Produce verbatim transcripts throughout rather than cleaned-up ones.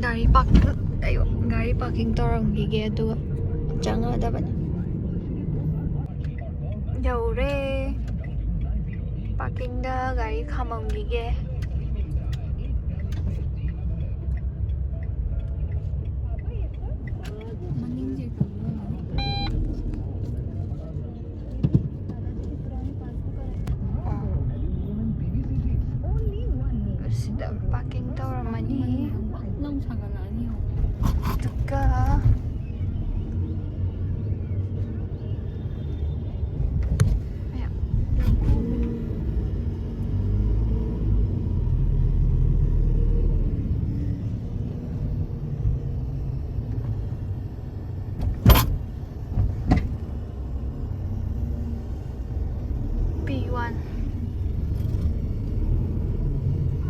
ꯒꯥꯔꯤ ꯄꯥꯛ ꯑꯌꯣ, ꯒꯥꯔꯤ ꯄꯥꯔꯀꯤꯡ ꯇꯧꯔꯝꯈꯤꯒꯦ, ꯑꯗꯨꯒ ꯆꯪꯉꯗꯕꯅꯤ꯫ ꯌꯧꯔꯦ꯫ ꯄꯥꯔꯀꯤꯡꯗ ꯒꯥꯔꯤ ꯈꯥꯝꯃꯝꯈꯤꯒꯦ꯫ ꯁꯤꯗ ꯄꯥꯔꯀꯤꯡ ꯇꯧꯔꯝꯃꯅꯤ꯫ ꯑꯗꯨꯒ ꯄꯤ ꯋꯥꯟ꯫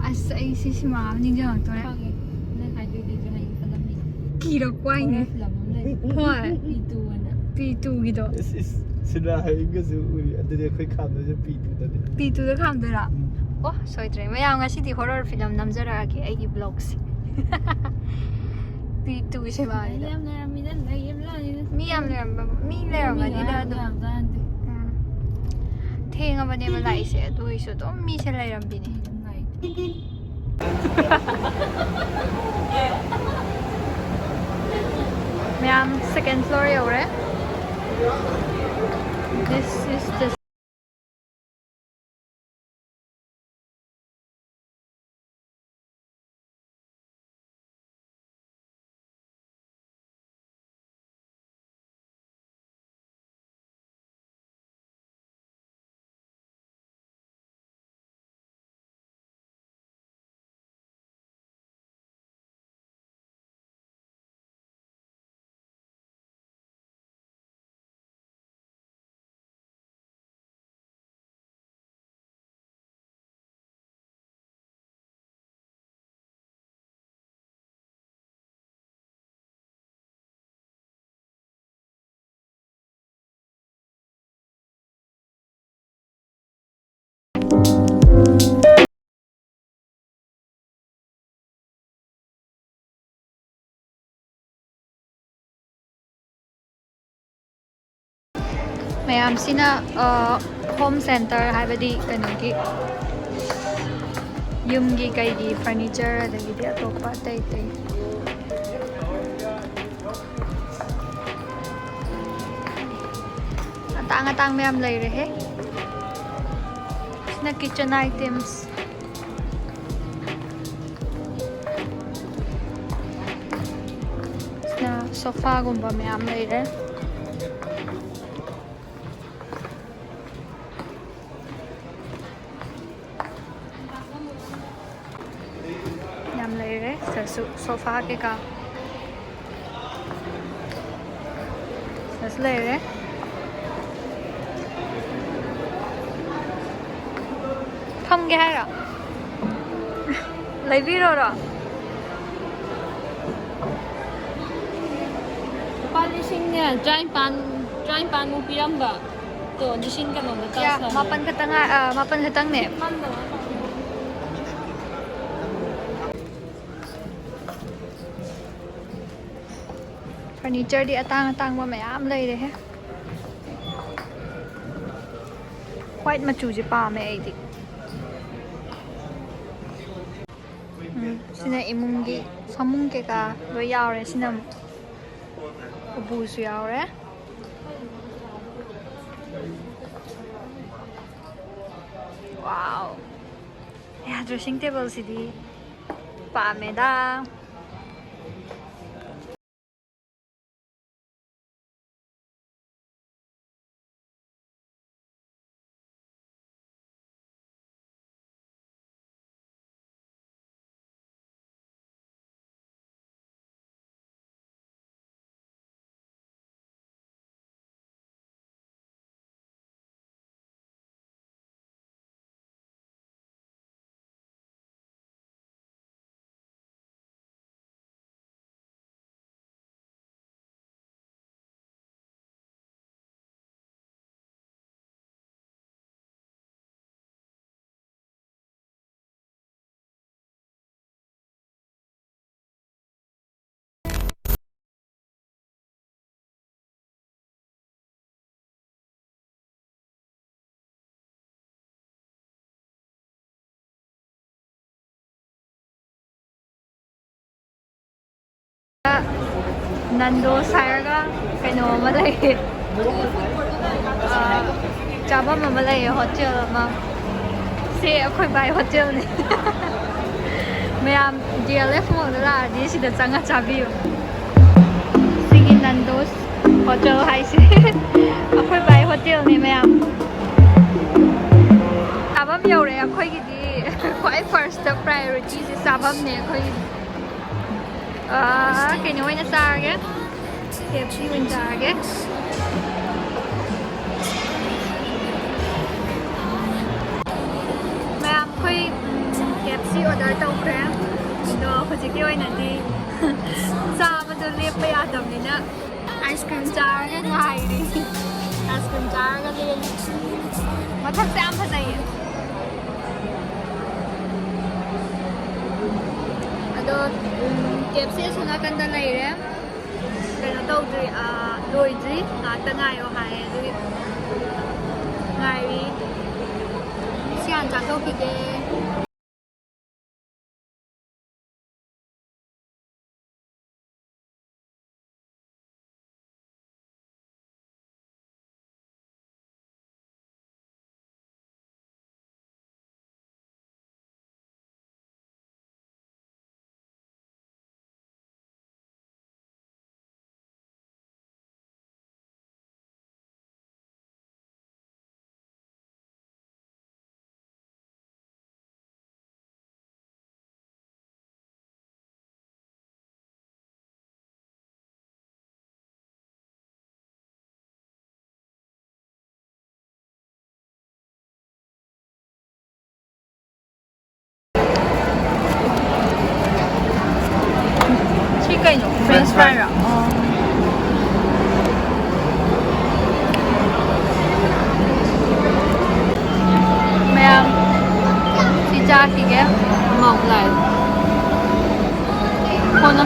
ꯑꯁ, ꯑꯩ ꯁꯤ ꯁꯤꯃꯥ ꯑꯃ ꯅꯤꯡꯁꯤꯡꯉꯛꯇꯣꯔꯦ꯫ ꯈꯪꯉꯦ꯫ ꯅꯪ ꯍꯥꯏꯗꯣꯏꯗꯨꯁꯨ ꯍꯌꯦꯡ ꯈꯜꯂꯝꯃꯤ꯫ ꯀꯤꯔꯛꯄ ꯍꯥꯏꯅꯦ꯫ ꯍꯣꯔꯔ ꯐꯤꯂꯝ ꯑꯃ ꯂꯩ꯫ ꯍꯣꯏ꯫ ꯄꯤ ꯇꯨ ꯑꯅ꯫ ꯄꯤ ꯇꯨꯒꯤꯗꯣ꯫ ꯏꯁ, ꯏꯁ, ꯁꯤꯗ ꯍꯌꯦꯡꯒꯁꯨ ꯎꯔꯤ꯫ ꯑꯗꯨꯗꯤ ꯑꯩꯈꯣꯏ ꯈꯥꯝꯗꯣꯏꯁꯦ ꯄꯤ ꯇꯨꯗꯅꯤ꯫ ꯄꯤ ꯇꯨꯗ ꯈꯥꯝꯗꯣꯏꯔꯥ? ꯎꯝ꯫ ꯑꯣ, ꯁꯣꯏꯗ꯭ꯔꯦ꯫ ꯃꯌꯥꯝ, ꯉꯁꯤꯗꯤ ꯍꯣꯔꯔ ꯐꯤꯂꯝ ꯅꯝꯖꯔꯛꯑꯒꯦ ꯑꯩꯒꯤ ꯕ꯭ꯂꯣꯒꯁꯦ꯫ ꯄꯤ ꯇꯨꯒꯤ ꯁꯤꯃꯥꯅꯤꯗ꯫ ꯌꯥꯝ ꯂꯩꯔꯝꯃꯤꯗ, ꯂꯩꯔꯤꯕ ꯖꯥꯠꯅꯤꯗ꯫ ꯃꯤ ꯌꯥꯝ ꯂꯩꯔꯝꯕ, ꯃꯤ ꯂꯩꯔꯝꯒꯅꯤꯗ ꯃꯤ ꯑꯗꯨꯝ꯫ ꯌꯥꯝ ꯖꯥꯠꯅꯤ꯫ ꯎꯝ꯫ ꯊꯦꯡꯉꯕꯅꯦꯕ ꯂꯥꯛꯏꯁꯦ, ꯑꯗꯨ ꯑꯣꯏꯁꯨ ꯑꯗꯨꯝ ꯃꯤꯁꯦ ꯂꯩꯔꯝꯕꯤꯅꯦ꯫ ꯎꯝ, ꯂꯥꯛꯏ꯫ ꯃꯌꯥꯝ, second floor ꯌꯧꯔꯦ꯫ This is the ꯃꯌꯥꯝꯁꯤꯅ ꯍꯣꯝ ꯁꯦꯟꯇꯔ, ꯍꯥꯏꯕꯗꯤ ꯀꯩꯅꯣꯒꯤ, ꯌꯨꯝꯒꯤ ꯀꯩꯒꯤ ꯐꯔꯅꯤꯆꯔ, ꯑꯗꯒꯤꯗꯤ ꯑꯇꯣꯞꯄ ꯑꯇꯩ ꯑꯇꯩ ꯑꯇꯥꯡ ꯑꯇꯥꯡꯕ ꯌꯥꯝ ꯂꯩꯔꯦꯍꯦ꯫ ꯁꯤꯅ ꯀꯤꯠꯆꯟ ꯑꯥꯏꯇꯦꯝꯁ꯫ ꯁꯤꯅ ꯁꯣꯐꯥꯒꯨꯝꯕ ꯃꯌꯥꯝ ꯂꯩꯔꯦ꯫ ꯌꯥꯝ ꯂꯩꯔꯦ ꯁꯤꯗꯁꯨ ꯁꯣꯐꯥ ꯀꯩꯀꯥ꯫ ꯁꯤꯗꯁꯨ ꯂꯩꯔꯦ꯫ ꯐꯝꯒꯦ ꯍꯥꯏꯔꯣ? ꯂꯩꯕꯤꯔꯣꯔꯣ? ꯂꯨꯄꯥ ꯂꯤꯁꯤꯡꯅꯦ ꯇꯔꯥꯅꯤꯄꯥꯟ, ꯇꯔꯥꯅꯤꯄꯥꯟꯃꯨꯛ ꯄꯤꯔꯝꯕ꯫ ꯇꯣ, ꯂꯤꯁꯤꯡ ꯀꯩꯅꯣꯗ ꯀꯌꯥ? ꯇꯥꯁꯜꯂꯦ꯫ ꯃꯥꯄꯟ ꯈꯛꯇ ꯉꯥꯏ-, ꯑ, ꯃꯥꯄꯟ ꯈꯛꯇꯪꯅꯦ꯫ ꯃꯥꯄꯟꯗꯣ, ꯃꯥꯄꯟꯗꯣ꯫ ꯐꯔꯅꯤꯆꯔꯗꯤ ꯑꯇꯥꯡ ꯑꯇꯥꯡꯕ ꯃꯌꯥꯝ ꯂꯩꯔꯦꯍꯦ꯫ ꯋꯥꯏꯠ ꯃꯆꯨꯁꯦ ꯄꯥꯝꯃꯦ ꯑꯩꯗꯤ꯫ ꯎꯝ, ꯁꯤꯅ ꯏꯃꯨꯡꯒꯤ ꯐꯃꯨꯡ ꯀꯩꯀꯥ ꯂꯣꯏ ꯌꯥꯎꯔꯦ꯫ ꯁꯤꯅ ꯑꯃꯨꯛ ꯎꯄꯨꯁꯨ ꯌꯥꯎꯔꯦ꯫ ꯋꯥꯎ! ꯑꯌꯥ, ꯗ꯭ꯔꯦꯁꯤꯡ ꯇꯦꯕꯜꯁꯤꯗꯤ ꯄꯥꯝꯃꯦꯗ꯫ Nando's ꯍꯥꯏꯔꯒ ꯀꯩꯅꯣ ꯑꯃ ꯂꯩ꯫ ꯑ, ꯆꯥꯐꯝ ꯑꯃ ꯂꯩꯌꯦ, ꯍꯣꯇꯦꯜ ꯑꯃ꯫ ꯁꯤ ꯑꯩꯈꯣꯏ ꯕꯥꯏ ꯍꯣꯇꯦꯜꯅꯤ꯫ ꯃꯌꯥꯝ ꯗꯤ ꯑꯦꯜ ꯑꯦꯐ ꯃꯣꯜꯗ ꯂꯥꯛꯑꯗꯤ ꯁꯤꯗ ꯆꯪꯉ ꯆꯥꯕꯤꯌꯨ꯫ ꯁꯤꯒꯤ Nando's ꯍꯣꯇꯦꯜ ꯍꯥꯏꯁꯦ ꯑꯩꯈꯣꯏ ꯕꯥꯏ ꯍꯣꯇꯦꯜꯅꯤ ꯃꯌꯥꯝ꯫ ꯆꯥꯐꯝ ꯌꯧꯔꯦ ꯑꯩꯈꯣꯏꯒꯤꯗꯤ꯫ ꯈ꯭ꯋꯥꯏ ꯐꯥꯔꯁꯇ ꯄ꯭ꯔꯥꯏꯌꯣꯔꯤꯇꯤꯁꯦ ꯆꯥꯐꯝꯅꯦ ꯑꯩꯈꯣꯏꯒꯤꯗꯤ꯫ ꯑꯥ, ꯀꯩꯅꯣ ꯑꯣꯏꯅ ꯆꯥꯔꯒꯦ꯫ ꯀꯦ ꯑꯦꯐ ꯁꯤ ꯑꯣꯏꯅ ꯆꯥꯔꯒꯦ꯫ ꯃꯌꯥꯝ, ꯑꯩꯈꯣꯏ, ꯎꯝ, ꯀꯦ ꯑꯦꯐ ꯁꯤ ꯑꯣꯔꯗꯔ ꯇꯧꯈ꯭ꯔꯦ꯫ ꯑꯗꯣ ꯍꯧꯖꯤꯛꯀꯤ ꯑꯣꯏꯅꯗꯤ ꯆꯥꯕꯗꯣ ꯂꯦꯞꯄ ꯌꯥꯗꯕꯅꯤꯅ ꯑꯥꯏꯁ ꯀ꯭ꯔꯤꯝ ꯆꯥꯔꯒ ꯉꯥꯏꯔꯤ꯫ ꯑꯥꯏꯁ ꯀ꯭ꯔꯤꯝ ꯆꯥꯔꯒ ꯂꯦꯜꯂꯤ꯫ ꯃꯊꯛꯁꯦ ꯌꯥꯝ ꯐꯖꯩꯌꯦ꯫ ꯑꯗꯣ, ꯎꯝ, ꯀꯦ ꯑꯦꯐ ꯁꯤ ꯑꯁꯣꯝ ꯅꯥꯀꯟꯗ ꯂꯩꯔꯦ꯫ ꯀꯩꯅꯣ ꯇꯧꯗ꯭ꯔꯤ, ꯑꯥ, ꯂꯣꯏꯗ꯭ꯔꯤ꯫ ꯉꯥꯛꯇ ꯉꯥꯏꯌꯣ ꯍꯥꯏꯌꯦ, ꯑꯗꯨꯒꯤ ꯉꯥꯏꯔꯤ꯫ ꯁꯤ ꯍꯥꯟꯅ ꯆꯥꯊꯣꯛꯈꯤꯒꯦ꯫ ꯁꯤ ꯀꯩꯅꯣ? ꯐ꯭ꯔꯦꯟꯁ ꯐ꯭ꯔꯥꯏꯔꯣ? ꯑꯣ꯫ ꯃꯌꯥꯝ, ꯁꯤ ꯆꯥꯈꯤꯒꯦ꯫ ꯃꯥꯎ ꯂꯥꯏ꯫ ꯀꯣꯟꯅ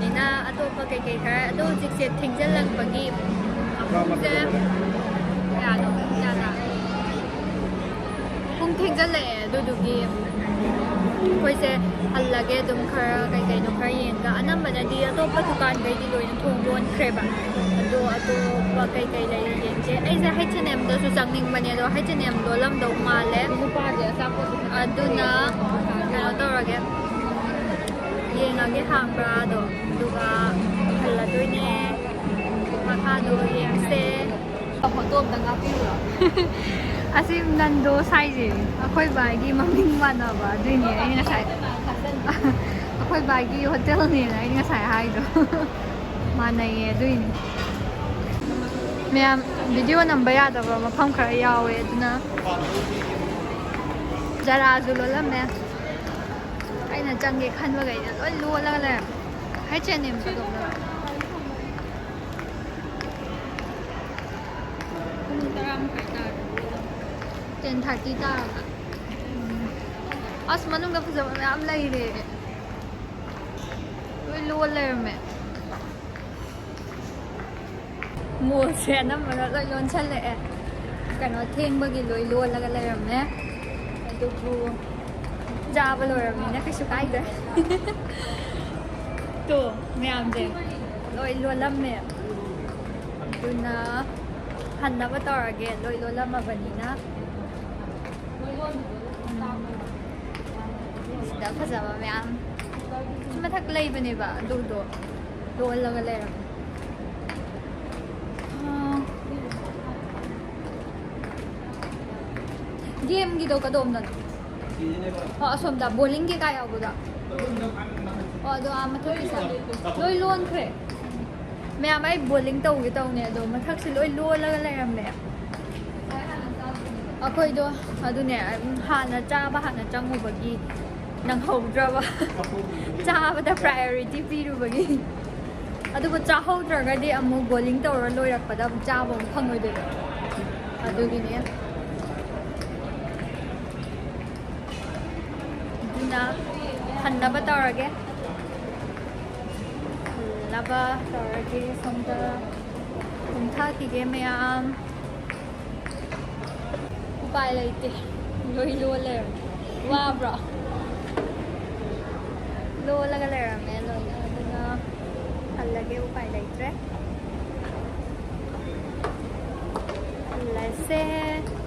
ꯅꯤꯅ ꯑꯇꯣꯞꯄ ꯀꯩꯀꯩ ꯈꯔ, ꯑꯗꯣ ꯍꯧꯖꯤꯛꯁꯦ ꯊꯦꯡꯖꯤꯜꯂꯛꯄꯒꯤ ꯄꯨꯡꯁꯦ ꯀꯌꯥꯅꯣ? ꯄꯨꯡ ꯀꯌꯥꯗ? ꯄꯨꯡ ꯊꯦꯡꯖꯤꯜꯂꯛꯑꯦ꯫ ꯑꯗꯨꯗꯨꯒꯤ ꯑꯩꯈꯣꯏꯁꯦ ꯍꯜꯂꯒꯦ꯫ ꯑꯗꯨꯝ ꯈꯔ ꯀꯩ ꯀꯩꯅꯣ ꯈꯔ ꯌꯦꯡꯉꯒ, ꯑꯅꯝꯕꯅꯗꯤ ꯑꯇꯣꯞꯄ ꯗꯨꯀꯥꯟꯈꯩꯗꯤ ꯂꯣꯏꯅ ꯊꯣꯡ ꯂꯣꯟꯈ꯭ꯔꯦꯕ꯫ ꯑꯗꯣ ꯑꯇꯣꯞꯄ ꯀꯩ ꯀꯩ ꯂꯩ ꯌꯦꯡꯁꯦ꯫ ꯑꯩꯁꯦ H and M ꯗꯁꯨ ꯆꯪꯅꯤꯡꯕꯅꯦ, ꯑꯗꯣ H and M ꯂꯣꯜꯂꯝꯗꯧ ꯃꯥꯜꯂꯦ꯫ ꯅꯨꯄꯥꯁꯦ ꯑꯆꯥꯄꯣꯠ ꯑꯗꯨꯅ ꯀꯩꯅꯣ ꯇꯧꯔꯒꯦ, ꯌꯦꯡꯉꯒꯦ ꯍꯥꯡꯕ꯭ꯔꯥꯗꯣ, ꯑꯗꯨꯒ ꯍꯜꯂꯗꯣꯏꯅꯦ꯫ ꯃꯈꯥꯗꯣ ꯌꯦꯡꯁꯦ꯫ ꯐꯣꯇꯣ ꯑꯝꯇ ꯀꯥꯞꯄꯤꯔꯨꯔꯣ꯫ ꯑꯁꯤ ꯅꯟꯗꯣꯁ ꯍꯥꯏꯁꯦ ꯑꯩꯈꯣꯏ ꯕꯥꯒꯤ ꯃꯃꯤꯡ ꯃꯥꯟꯅꯕ, ꯑꯗꯨꯏꯅꯦ ꯑꯩ ꯉꯁꯥꯏ, ꯑꯩꯈꯣꯏ ꯕꯥꯒꯤ ꯍꯣꯇꯦꯜꯅꯦꯅ ꯑꯩ ꯉꯁꯥꯏ ꯍꯥꯏꯗꯣ꯫ ꯃꯥꯟꯅꯩꯌꯦ, ꯑꯗꯨꯏꯅꯦ꯫ ꯃꯌꯥꯝ, ꯚꯤꯗꯤꯑꯣ ꯅꯝꯕ ꯌꯥꯗꯕ ꯃꯐꯝ ꯈꯔ ꯌꯥꯎꯋꯦ, ꯑꯗꯨꯅ ꯖꯔꯥꯁꯨ ꯂꯣꯜꯂꯝꯃꯦ꯫ ꯑꯩꯅ ꯆꯪꯒꯦ ꯈꯟꯕꯈꯩꯗ ꯂꯣꯏ ꯂꯣꯜꯂꯒ ꯂꯩꯔꯝꯃꯦ꯫ H and M ꯀꯗꯣꯝꯗꯅꯣ? ꯄꯨꯡ ꯇꯔꯥ ꯃꯈꯥꯏ ꯇꯥꯔꯦ꯫ Ten thirty ꯇꯥꯔꯕ? ꯎꯝ꯫ ꯑꯁ, ꯃꯅꯨꯡꯗ ꯐꯖꯕ ꯃꯌꯥꯝ ꯂꯩꯔꯦ꯫ ꯂꯣꯏ ꯂꯣꯜ ꯂꯩꯔꯝꯃꯦ꯫ ꯃꯣꯜꯁꯦ ꯑꯅꯝꯕꯅ ꯂꯣꯏ ꯂꯣꯟꯁꯜꯂꯛꯑꯦ꯫ ꯀꯩꯅꯣ, ꯊꯦꯡꯕꯒꯤ ꯂꯣꯏ ꯂꯣꯜꯂꯒ ꯂꯩꯔꯝꯃꯦ꯫ ꯑꯗꯨꯕꯨ ꯆꯥꯕ ꯂꯣꯏꯔꯕꯅꯤꯅ ꯀꯩꯁꯨ ꯀꯥꯏꯗ꯭ꯔꯦ꯫ ꯇꯣ, ꯃꯌꯥꯝꯁꯦ ꯂꯣꯏ ꯂꯣꯜꯂꯝꯃꯦ꯫ ꯑꯗꯨꯅ ꯍꯟꯅꯕ ꯇꯧꯔꯒꯦ, ꯂꯣꯏ ꯂꯣꯜꯂꯝꯃꯕꯅꯤꯅ꯫ ꯁꯤꯗ ꯐꯖꯕ ꯃꯌꯥꯝ ꯁꯤ ꯃꯊꯛ ꯂꯩꯕꯅꯦꯕ, ꯑꯗꯨꯗꯣ ꯂꯣꯜꯂꯒ ꯂꯩꯔꯝꯃꯦ꯫ ꯑꯥ, ꯒꯦꯝꯒꯤꯗꯣ ꯀꯗꯣꯝꯗꯅꯣ? ꯑꯣ, ꯑꯁꯣꯝꯗ ꯕꯣꯂꯤꯡ ꯀꯩꯀꯥ ꯌꯥꯎꯕꯗꯣ꯫ ꯑꯣ, ꯑꯗꯣ ꯑꯥ ꯃꯊꯛꯀꯤꯁꯦ ꯂꯣꯏ ꯂꯣꯟꯈ꯭ꯔꯦ꯫ ꯃꯌꯥꯝ, ꯑꯩ ꯕꯣꯂꯤꯡ ꯇꯧꯒꯦ ꯇꯧꯅꯦ, ꯑꯗꯣ ꯃꯊꯛꯁꯦ ꯂꯣꯏ ꯂꯣꯜꯂꯒ ꯂꯩꯔꯝꯃꯦ꯫ ꯑꯩꯈꯣꯏꯗꯣ ꯑꯗꯨꯅꯦ, ꯍꯥꯟꯅ ꯆꯥꯕ ꯍꯥꯟꯅ ꯆꯪꯉꯨꯕꯒꯤ ꯅꯪꯍꯧꯗ꯭ꯔꯕ꯫ ꯆꯥꯕꯗ priority ꯄꯤꯔꯨꯕꯒꯤ꯫ ꯑꯗꯨꯕꯨ ꯆꯥꯍꯧꯗ꯭ꯔꯒꯗꯤ ꯑꯃꯨꯛ ꯕꯣꯂꯤꯡ ꯇꯧꯔ ꯂꯣꯏꯔꯛꯄꯗ ꯑꯃꯨꯛ ꯆꯥꯕ ꯑꯃꯨꯛ ꯐꯪꯉꯣꯏꯗꯣꯏꯕ꯫ ꯑꯗꯨꯒꯤꯅꯦ꯫ ꯑꯗꯨꯅ ꯍꯟꯅꯕ ꯇꯧꯔꯒꯦ꯫ ꯆꯥꯕ ꯇꯧꯔꯒꯦ꯫ ꯁꯣꯝꯗ ꯊꯨꯝ ꯊꯥꯛꯈꯤꯒꯦ ꯃꯌꯥꯝ꯫ ꯎꯄꯥꯏ ꯂꯩꯇꯦ, ꯂꯣꯏ ꯂꯣꯜ ꯂꯩꯔꯝꯃꯦ꯫ ꯋꯥꯕ꯭ꯔꯣ? ꯂꯣꯜꯂꯒ ꯂꯩꯔꯝꯃꯦ ꯂꯣꯏꯅ, ꯑꯗꯨꯅ ꯍꯜꯂꯒꯦ, ꯎꯄꯥꯏ ꯂꯩꯇ꯭ꯔꯦ꯫ ꯍꯜꯂꯁꯦ꯫